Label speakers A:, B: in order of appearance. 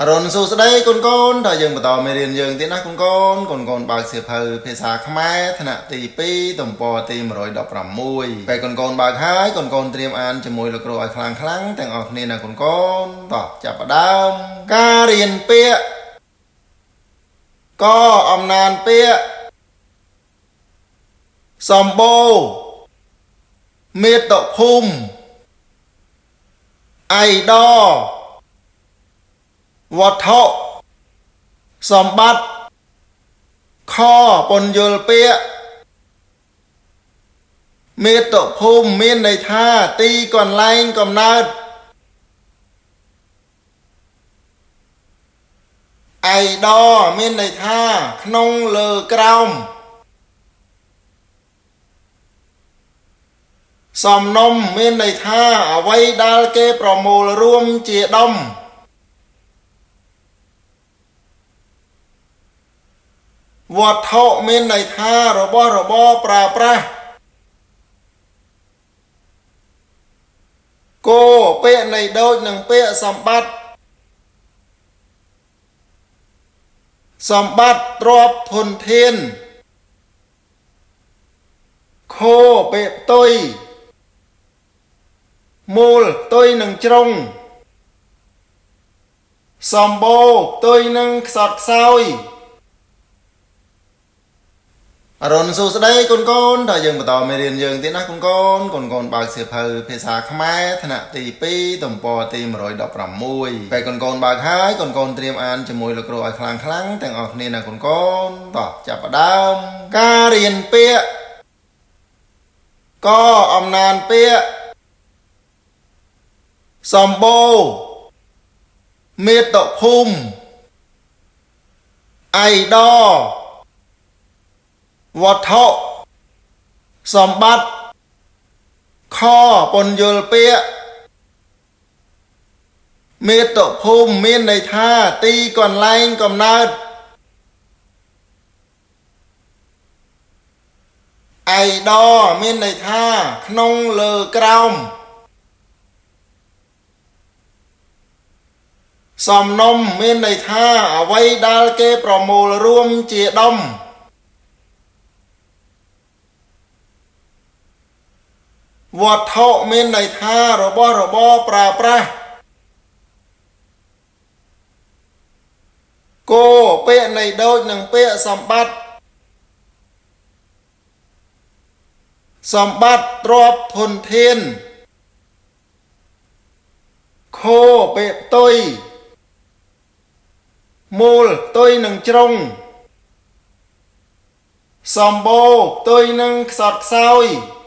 A: អរុណសួស្តីកូនកូនតើយើងបន្តមេរៀនយើងទៀតណាកូនកូនកូនកូនបើកសៀវភៅភាសាខ្មែរថ្នាក់ទី2ទំព័រទី116ពេលកូនកូនបើកហើយកូនកូនត្រៀមអានជាមួយលោកគ្រូឲ្យខ្លាំងខ្លាំងទាំងអស់គ្នាណាកូនកូនតោះចាប់ផ្ដើមការរៀនពាក្យកអំណានពាក្យសម្បូរមាតុភូមិអៃដលវត្ថុសម្បត្តិខពន្យល់ពាក្យមាតុភូមិមានន័យថាទីកន្លែងកំណើតឯដមានន័យថាក្នុងលើក្រោមសំណុំមានន័យថាអ្វីដែលគេប្រមូលរួមជាដុំវត្ថុមានន័យថារបស់របរប្រើប្រាស់គោពាក្យនៃដូចនឹងពាក្យសម្បត្តិសម្បត្តិទ្រព្យធនធានខោពាក្យផ្ទុយមូលផ្ទុយនឹងជ្រុងសម្បូរផ្ទុយនឹងខ្សត់ខ្សោយអរុណសួស្តីកូនកូនតើយើងបន្តមេរៀនយើងទៀតណាកូនកូនកូនកូនបើកសៀវភៅភាសាខ្មែរថ្នាក់ទី2ទំព័រទី116ពេលកូនកូនបើកហើយកូនកូនត្រៀមអានជាមួយលោកគ្រូឲ្យខ្លាំងខ្លាំងទាំងអស់គ្នាណាកូនកូនតោះចាប់ផ្ដើមការរៀនពាក្យកអំណានពាក្យសម្បូរមាតុភូមិអៃដលវត្ថុសម្បត្តិខពន្យល់ពាក្យមាតុភូមិមានន័យថាទីកន្លែងកំណើតឯដមានន័យថាក្នុងលើក្រោមសំណុំមានន័យថាអ្វីដែលគេប្រមូលរួមជាដុំវត្ថុមានន័យថារបស់របរប្រើប្រាស់គោពាក្យនៃដូចនឹងពាក្យសម្បត្តិសម្បត្តិទ្រព្យធនធានខោពាក្យផ្ទុយមូលផ្ទុយនឹងជ្រុងសម្បូរផ្ទុយនឹងខ្សត់ខ្សោយ។